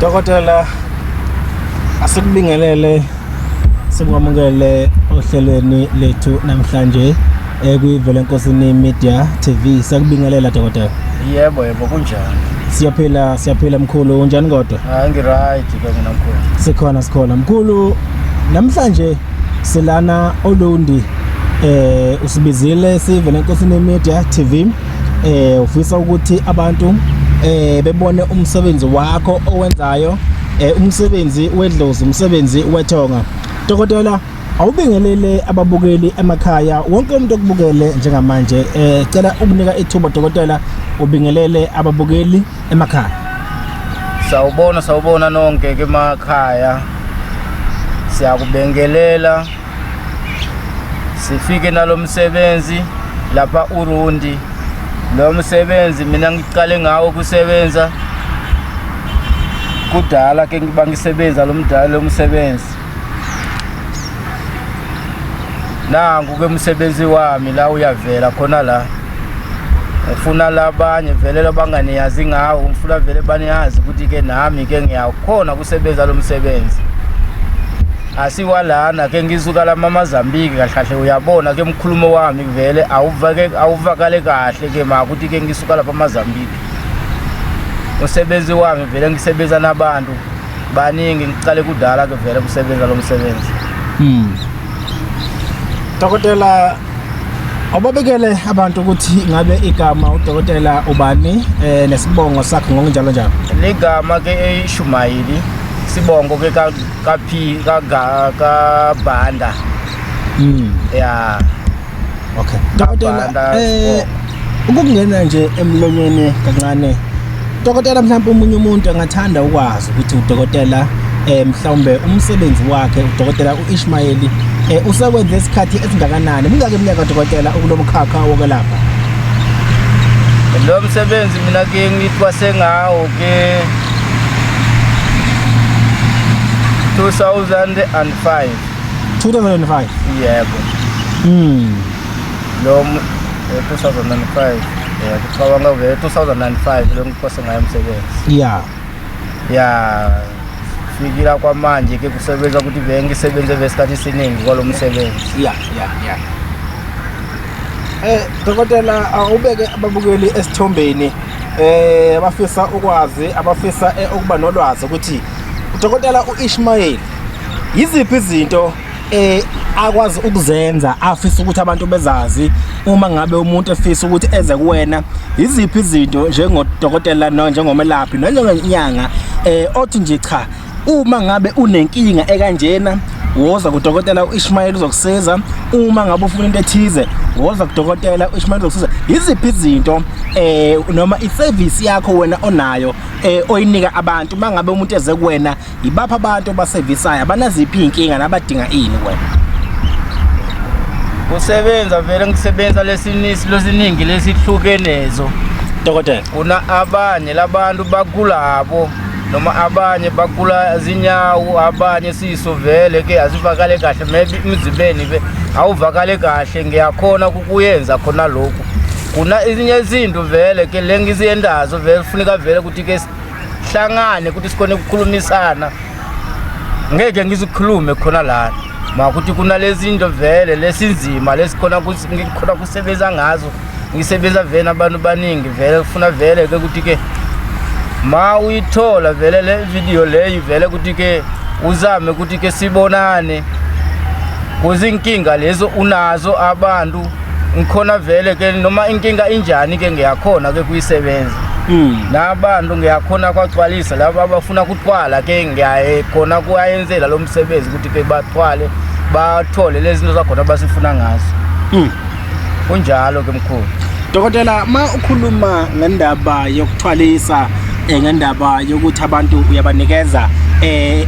Dokotela, asikubingelele, sikwamukele ohlelweni lethu namhlanje kwiVela Enkosini Media TV. Siyakubingelela, dokotela. Yebo, yebo, kunjani? Siyaphila, siyaphila mkhulu, unjani kodwa? Hayi, ngi-right ke mina, mkhulu. Sikhona, sikhona mkhulu. Namhlanje silana Olundi, usibizile siVela Enkosini Media TV, ufisa ukuthi abantu bebone umsebenzi wakho owenzayo, umsebenzi wedlozi, umsebenzi wethonga. Dokotela, awubingelele ababukeli emakhaya, wonke umuntu okubukele njengamanje. Cela ukunika ithuba, dokotela, ubingelele ababukeli emakhaya. Sawubona, sawubona nonke ke emakhaya. Siyakubengelela. Sifike nalomsebenzi lapha Urundi. Lo msebenzi mina ngiqale ngawo ukusebenza kudala ke, ngiba ngisebenza lo mdala lo msebenzi. Nangu ke umsebenzi wami la, uyavela khona la. Ngifuna labanye vele labanganiyazi ngawo, ngifuna vele baniyazi ukuthi ke nami ke ngiyakhona kusebenza lo msebenzi. Asiwalana ke, ngisuka la Mamazambiki kahle kahle. Uyabona ke umkhulumo wami vele awuvake, awuvakale kahle ke ma ukuthi ke ngisuka lapha Mazambiki. Umsebenzi wami vele ngisebenza nabantu baningi, ngiqale kudala ke vele kusebenza lo msebenzi. Dokotela, awubabikele abantu ukuthi ngabe igama udokotela ubani, nesibongo sakhe ngokunjalo njalo. Ligama ke Ishumayeli, sibongo ke ka ka P ka ga ka Banda. Ya. Okay. Dokotela, Banda, ukungena nje emlonyeni kancane. Dokotela, mhlawumbe umunye umuntu angathanda ukwazi ukuthi udokotela, mhlawumbe umsebenzi wakhe, udokotela uIshmaeli, usekwenze isikhathi esingakanani? Mingaki iminyaka, dokotela, ukulomkhakha wokwelapha? Lo msebenzi mina ke ngithwase ngawo ke 2005. 2005. Yebo. Lo 2005, yebo, cabanga vele 2005 lo ngithwase ngayo umsebenzi. Ya, fikira kwamanje ke kusebenza ukuthi vele ngisebenze vesikhathi esiningi kwalo msebenzi. Ya. Dokotela, awubeke ababukeli esithombeni, abafisa ukwazi, abafisa ukuba nolwazi ukuthi udokotela uIshmael yiziphi izinto akwazi ukuzenza, afisa ukuthi abantu bezazi. Uma ngabe umuntu efisa ukuthi eze kuwena, yiziphi izinto njengodokotela no njengomelaphi njengenyanga othi nje cha, uma ngabe unenkinga ekanjena, woza kudokotela uIshmael, uzokusiza. Uma ngabe ufuna into ethize, woza kudokotela uIshmael, uzokusiza. Yiziphi izinto noma iservice yakho wena onayo, oyinika abantu mangabe umuntu eze kuwena? Yibapha abantu obasevisayo, abanaziphi inkinga nabadinga ini kuwena? Kusebenza vele ngisebenza lesinisi lesiningi lesihlukenezo. Dokotela. Kuna abanye labantu bagulabo, noma abanye bagula zinyawo, abanye siso vele ke asivakale kahle, maybe emzimbeni be awuvakale kahle, ngiyakhona kukuyenza khona lokhu. Kuna ezinye izinto vele ke lengiziyendazo vele kufuneka vele ukuthi ke sihlangane ukuthi sikhone ukukhulumisana. Ngeke ngizikhulume khona lana makuthi kunalezi zinto vele lesinzima lesikhona ngikhona kusebenza ngazo. Ngisebenza vele nabantu baningi vele, kufuna vele ke ukuthi ke ma uyithola vele le video leyi vele ukuthi ke uzame ukuthi ke sibonane kuzinkinga lezo unazo abantu. Ngikhona vele ke noma inkinga injani ke ngiyakhona ke kuyisebenza. Nabantu ngiyakhona kwagcwalisa laba abafuna kuthwala ke, ngiyakhona kuyayenzela lo msebenzi ukuthi ke bathwale, bathole lezi zinto zakhona abasifuna ngazo. Kunjalo ke, mkhulu. Dokotela, ma ukhuluma ngendaba yokuthwalisa, ngendaba yokuthi abantu uyabanikeza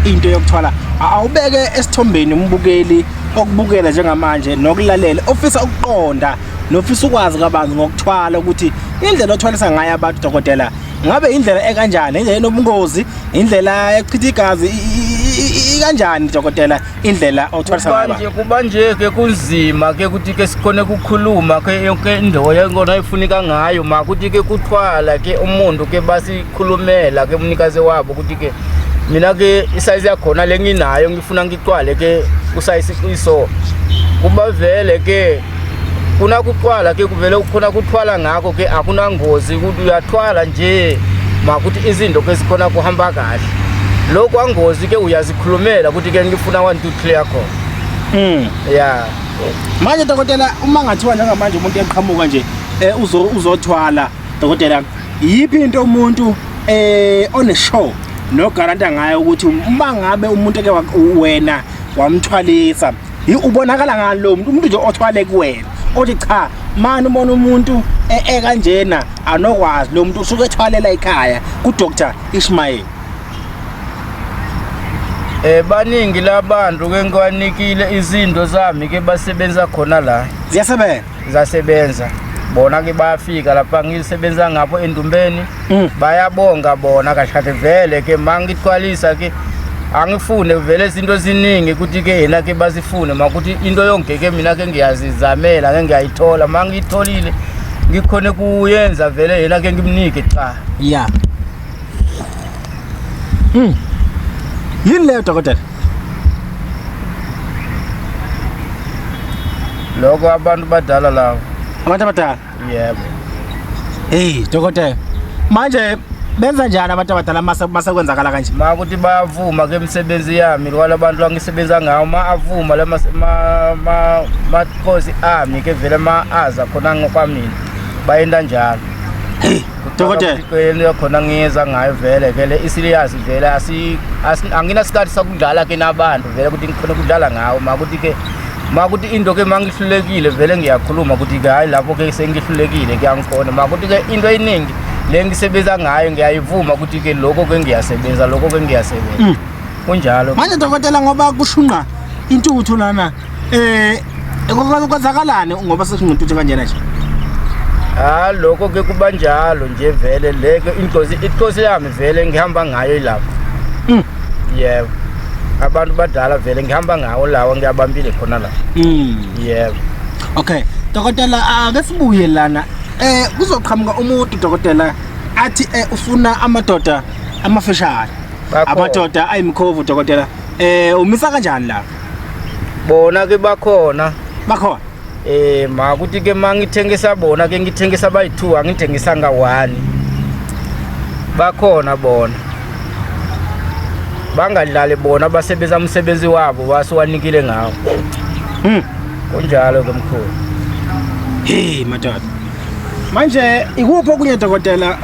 into yokuthwala, awubeke esithombeni umbukeli okubukela njengamanje nokulalela, ofisa ukuqonda nofisa ukwazi kabanzi ngokuthwala, ukuthi indlela othwalisa ngayo abantu, dokotela, ngabe indlela ekanjani? Indlela enobungozi, indlela echitha igazi, ikanjani, dokotela, indlela othwalisa ngayo Kubanje abantu? Kubanje ke kunzima ke ukuthi ke sikhone ukukhuluma ke yonke indawo yengona ifunika ngayo makuthi ke kuthwala ke umuntu ke basikhulumela ke umnikazi wabo ukuthi ke Mina ke isayizi yakhona lenginayo ngifuna ngicwale ke usayizi iso. Kuba vele ke kuna kucwala ke kuvele kukhona kuthwala ngakho ke akunangozi ukuthi uyathwala nje makuthi izinto ke zikhona kuhamba kahle. Lokhu angozi ke uyazikhulumela ukuthi ke ngifuna 1 2 3 yakho. Yeah. Manje dokotela, uma ngathiwa njengamanje umuntu eqhamuka nje uzothwala dokotela, yiphi into umuntu oneshow nogaranta ngayo ukuthi uma ngabe umuntu ke wena wamthwalisa, ubonakala ngalo muntu, umuntu nje othwale kuwena othi cha mani ubona umuntu ekanjena anokwazi lo muntu usuke ethwalela ekhaya ku Dr Ishmael. Baningi labantu ke ngiwanikile izinto zami ke basebenza khona la. Ziyasebenza? Zasebenza. Bona ke bayafika lapha ngisebenza ngapho endumbeni. Bayabonga bona kahle vele ke mangithwalisa ke angifune vele izinto eziningi ukuthi ke yena ke bazifune makuthi into yonke ke mina ke ngiyazizamela ke ngiyayithola mangiyitholile ngikhone kuyenza vele yena ke ngimnike cha. Yeah. Yini leyo dokotela? Lokho abantu badala labo. Abantu abadala? Yebo. Hey dokotela, manje benza njani abantu abadala mase kwenzakala kanje? Makuthi bayavuma ke imisebenzi yami lwala bantu angisebenza ngawo ma avuma la makhosi ami ke vele ma aza khona ngokwamina bayenda njalo. Hey dokotela, into khona ngiyeza ngayo vele vele isiliyazi vele asi anginasikhathi sokudlala ke nabantu vele ukuthi ngikhona ukudlala ngawo makuthi ke makuthi into ke mangihlulekile vele ngiyakhuluma ukuthi ke hayi lapho ke sengihlulekile kuyangikhona makuthi ke into eningi le ngisebenza ngayo ngiyayivuma ukuthi ke lokho ke ngiyasebenza lokho ke ngiyasebenza. Kunjalo. Manje dokotela, ngoba kushunqa intuthu lana, kwenzakalani ngoba seshunqa intuthu kanjena nje? Ah, lokho ke kubanjalo nje vele le ke inkosi inkosi yami vele ngihamba ngayo ilapho. Yebo. Abantu badala vele ngihamba ngawo lawa ngiyabambile khona la. Yebo. Okay, dokotela, ake sibuye lana. Kuzoqhamuka umuntu dokotela athi ufuna amadoda amafishane. Amadoda ayimkhovu dokotela. Umisa kanjani la? Bona ke bakhona. Bakhona. Makuthi ke mangithengisa bona ke ngithengisa bayi2 angithengisanga 1. Bakhona bona. Bangadlali bona basebenza umsebenzi wabo wasiwanikile ngawo. Kunjalo ke mkhulu. Hey madoda. Manje ikuphi okunye dokotela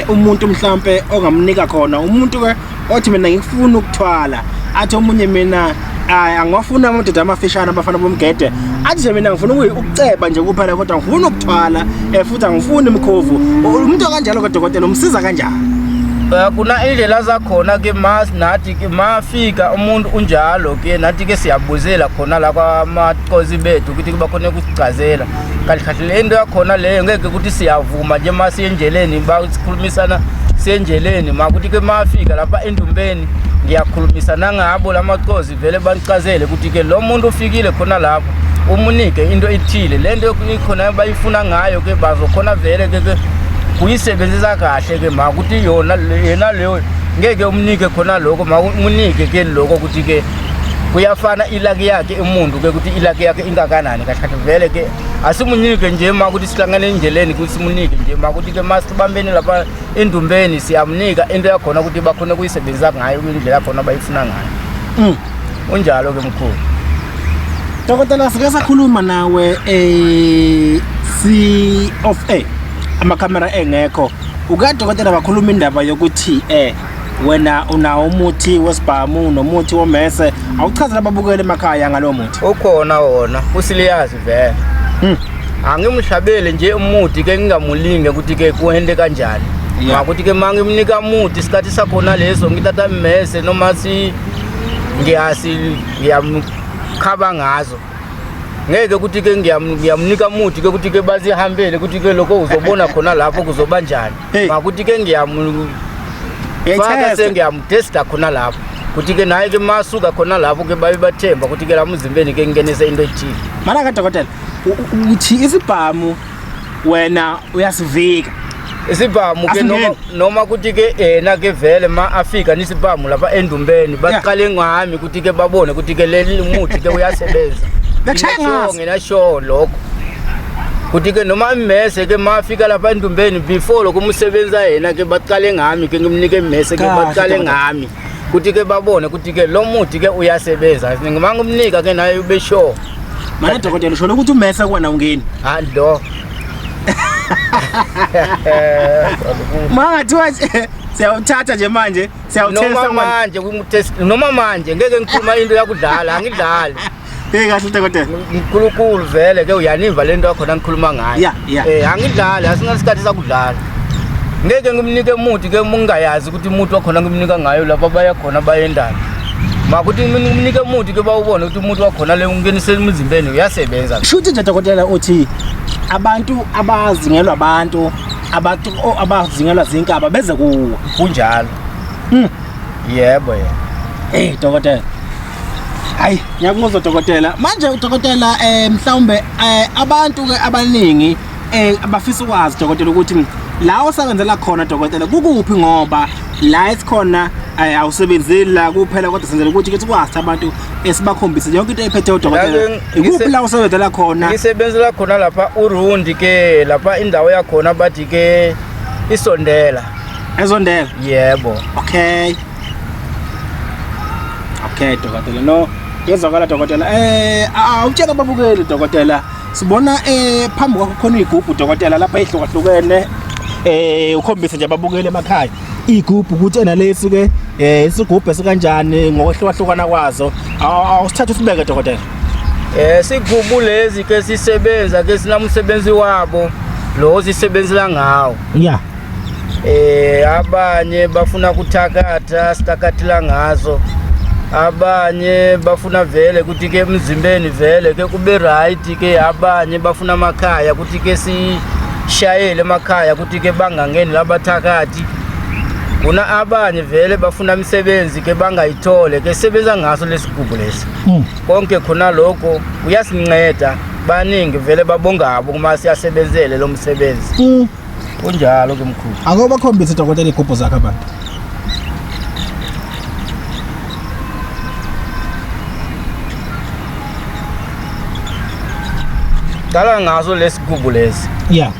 umuntu mhlambe ongamnika khona umuntu ke othi mina ngifuna ukuthwala athi omunye mina angwafuna amadoda amafishane abafana bomgede athi nje mina ngifuna ukuceba nje kuphela kodwa ngifuna ukuthwala futhi angifuni imkhovu. Umuntu kanjalo ke dokotela umsiza kanjani? Kuna indlela zakhona ke mas nathi ke mafika umuntu unjalo ke nathi ke siyabuzela khona la kwamaqozi bethu ukuthi bakhona ukusichazela kahle kahle le nto yakhona leyo ngeke ukuthi siyavuma nje masiyendleleni basikhulumisana siyendleleni makuthi ke mafika lapha endumbeni ngiyakhulumisa nangabo lamaqozi vele banichazele ukuthi ke lo muntu ufikile khona lapho umunike into ethile le nto ikhona bayifuna ngayo ke bazokhona vele ke ke kuyisebenzisa kahle ke makuthi yona yena leyo ngeke umnike khona lokho makumunike ke lokho ukuthi ke kuyafana ilaki yakhe umuntu ke ukuthi ilaki yakhe ingakanani kahle kahle vele ke asimunike nje makuthi sihlangane endleleni ukuthi simunike nje makuthi ke masibambene lapha endumbeni siyamnika into yakhona ukuthi bakhone kuyisebenzisa ngayo indlela yakhona abayifuna ngayo. Unjalo ke mkhulu. Dokotela, sike sakhuluma nawe C of A amakhamera engekho. Uka dokotela bakhuluma indaba yokuthi wena unawo umuthi wesibhamu nomuthi womese, awuchazela ababukeli emakhaya ngalowo muthi? Ukhona wona usiliyazi vele. Angimhlabele nje umuthi ke ngingamulinge ukuthi ke kuhende kanjani. Ngakuthi ke mangimnika umuthi isikhathi sakhona leso ngithatha imese noma si ngiyasi ngiyamkhaba ngazo. Ngeke ukuthi ke ngiyamnika umuthi ke ukuthi ke bazihambele ukuthi ke lokho uzobona khona lapho kuzoba njani. Ngakuthi ke ngiyamfaka sengiyamtesta khona lapho. Kuthi ke naye ke masuka khona lapho ke babe bathemba ukuthi ke la mzimbeni ke ngingenise into ethile. Mana ka dokotela, uthi isibhamu wena uyasivika. Isibhamu ke noma ukuthi ke yena ke vele ma afika nisibhamu lapha endumbeni baqale ngami ukuthi ke babone ukuthi ke leli muthi ke uyasebenza. Bekushaya ngaso. Nginasho lokho. Kuthi ke noma imese ke mafika lapha endumbeni before lokho umusebenza yena ke baqale ngami ke ngimnike imese ke baqale ngami. Kuthi ke babone ukuthi ke lo muthi ke uyasebenza. Ngimangumnika ke naye ube sure. Mana dokotela usho ukuthi umese kuwena ungeni. Ha lo. Mangathiwa siyawuthatha nje manje siyawuthesta manje kumtest noma manje ngeke ngikhuluma into yakudlala angidlali. Hey kahle dokotela. Mkhulukulu vele ke uyaniva lento yakhona ngikhuluma ngayo. Yeah, yeah. Angidlali asingasikhathi sakudlala. Ngeke ngimnike umuthi ke mungayazi ukuthi umuthi wakhona ngimnika ngayo lapha baya khona bayendani. Makuthi ngimnike umuthi ke bawubone ukuthi umuthi wakhona le ungenise emzimbeni uyasebenza. Shuthi nje dokotela uthi abantu abazingelwa abantu abantu abazingelwa zinkaba beze kuwe. Kunjalo. Yebo yebo. Hey dokotela. Hayi, ngiyakuzwa dokotela. Manje udokotela mhlawumbe abantu ke abaningi abafisa ukwazi dokotela ukuthi la osebenzela khona dokotela kukuphi ngoba la esikhona awusebenzeli la kuphela kodwa senzela ukuthi ke sikwazi abantu esibakhombise yonke into ephethe udokotela. Ikuphi la osebenzela khona? Ngisebenzela khona lapha uRundi ke lapha indawo yakhona bathi ke isondela. Ezondela? Yebo. Okay. Okay dokotela, no yezwakala dokotela. Awutshela ababukeli dokotela, sibona phambi kwakho khona igubhu dokotela lapha ehlukahlukene. Ukhombise nje ababukeli emakhaya igubhu ukuthi enalesi ke isigubhu esikanjani ngokwehlukahlukana kwazo. Awusithathe usibeke dokotela. Sigubu lezi ke sisebenza ke sinamsebenzi wabo lo sisebenzela ngawo. Yeah. Abanye bafuna kuthakatha sithakathela ngazo, abanye bafuna vele ukuthi ke emzimbeni vele ke kube right ke, abanye bafuna amakhaya ukuthi ke sishayele emakhaya ukuthi ke bangangeni labathakathi. Kuna abanye vele bafuna imisebenzi ke bangayithole ke sebenza ngaso lesigubu lesi. Konke khona lokho kuyasinceda, baningi vele babongabo uma siyasebenzele lo msebenzi. Kunjalo ke mkhulu. Ake ubakhombise dokotela igubhu zakhe abantu. Qala ngaso lesigubu lesi. Yeah.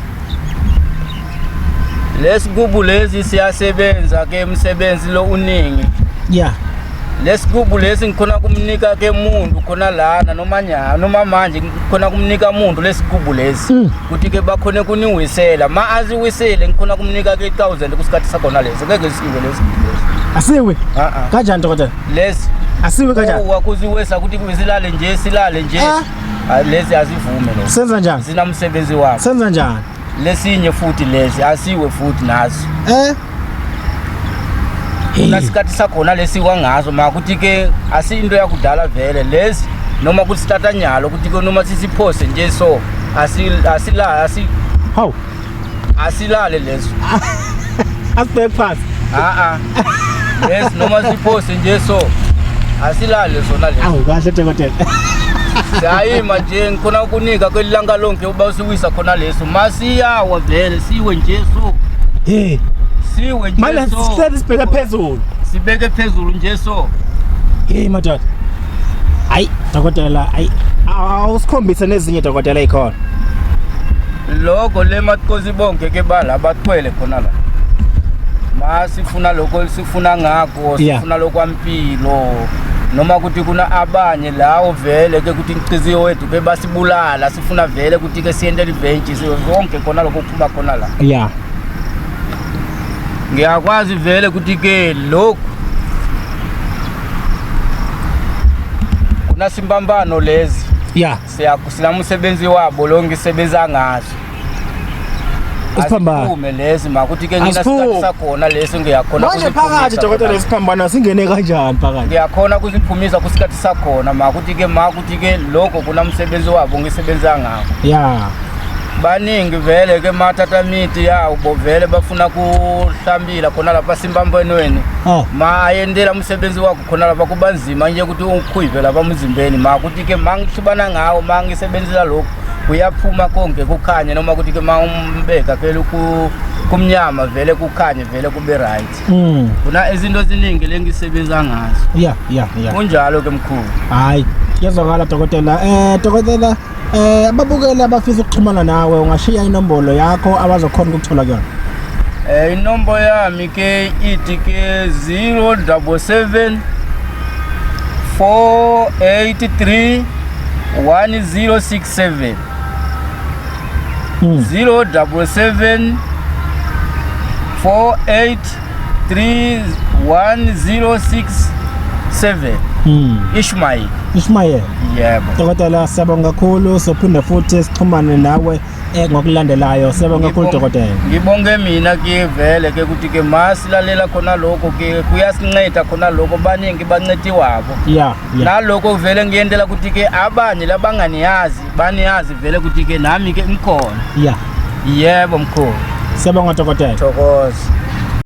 Lesigubu lesi siyasebenza ke umsebenzi lo uningi. Yeah. Lesigubu lesi ngikhona kumnika ke umuntu khona lana noma nyalo noma manje ngikhona kumnika umuntu lesigubu lesi. Kuthi ke bakhone kuniwisela ma aziwisele ngikhona kumnika ke 1000 kusikhathi sakhona lesi ngeke siwe lesi. Asiwe? Kanjani dokotela? Lesi asiwe kanjani? Wakuziwesa ukuthi kusilale nje silale nje. Lesi azivume lo. Senza njani? Sinamsebenzi wakho. Senza njani? Lesinye futhi lesi asiwe futhi naso. Kunasikhathi sakhona lesiwa ngaso makuthi ke asinto yakudala vele lesi noma kuthi sithatha nyalo ukuthi ke noma sisiphose nje so asila asi hawu asilale leso. Asibheke phansi. Lesi noma siphose nje so asilale sona lesi. Awu kahle dokotela. Siyayima nje ngikhona ukunika kwelanga lonke uba usiwisa khona leso masiyawa vele siwe nje so. Hey. Siwe nje Manje so. sihleli sibheke phezulu. Sibeke phezulu nje so. Hey madoda. Hayi dokotela, hayi awusikhombise nezinye dokotela ezikhona. Lokho le matkosi bonke ke bala bathwele khona la. Masifuna lokho sifuna ngakho, sifuna lokwampilo. Noma ukuthi kuna abanye lawo vele ke ukuthi inhliziyo wethu ke basibulala sifuna vele ukuthi ke siyente revenge zonke khona lokho kuphuma khona la. Yeah. Ngiyakwazi vele ukuthi ke lokhu kunasimbambano lezi. Yeah. Siyakusilamusebenzi wabo lo ngisebenza ngazo. Isiphambano. Asiphume lezi makuthi ke nginasikhathi sakhona lesi ngiyakhona. Manje phakathi dokotela isiphambano singene kanjani phakathi? Ngiyakhona kusiphumisa kusikhathi sakhona makuthi ke lokho kunamsebenzi wabo ngisebenza ngawo. Yeah. Baningi vele ke mathatha mithi yawo vele bafuna kuhlambila khona lapha simbambanweni. Ma ayendela umsebenzi wakho khona lapha kubanzima nje ukuthi ukhuyve lapha emzimbeni makuthi ke mangihlubana ngawo mangisebenzisa lokho kuyaphuma konke kukhanye noma ukuthi ke mawumbeka ke lokhu Kumnyama vele kukhanye vele kube right. Kuna izinto eziningi lengisebenza ngazo. Yeah, yeah, yeah. Kunjalo ke mkhulu. Hayi, kuyezwakala dokotela. Dokotela, ababukeli abafisa ukuxhumana nawe ungashiya inombolo yakho abazokhona ukuthola kuyona. Inombolo yami ke ithi ke 077 483 1067. 077 483 1067. Ishmael. Ishmael. Yebo. Dokotela, siyabonga kakhulu, sophinde futhi sixhumane nawe ngokulandelayo. Siyabonga kakhulu dokotela. Ngibonge mina ke vele ke ukuthi ke masilalela khona lokho ke kuyasinceda khona lokho, baningi bancediwabo. Nalokho vele ngiyendela ukuthi ke abanye labanganiyazi baniyazi vele ukuthi ke nami ke ngikhona. Yebo mkhulu. Siyabonga dokotela. Thokoza.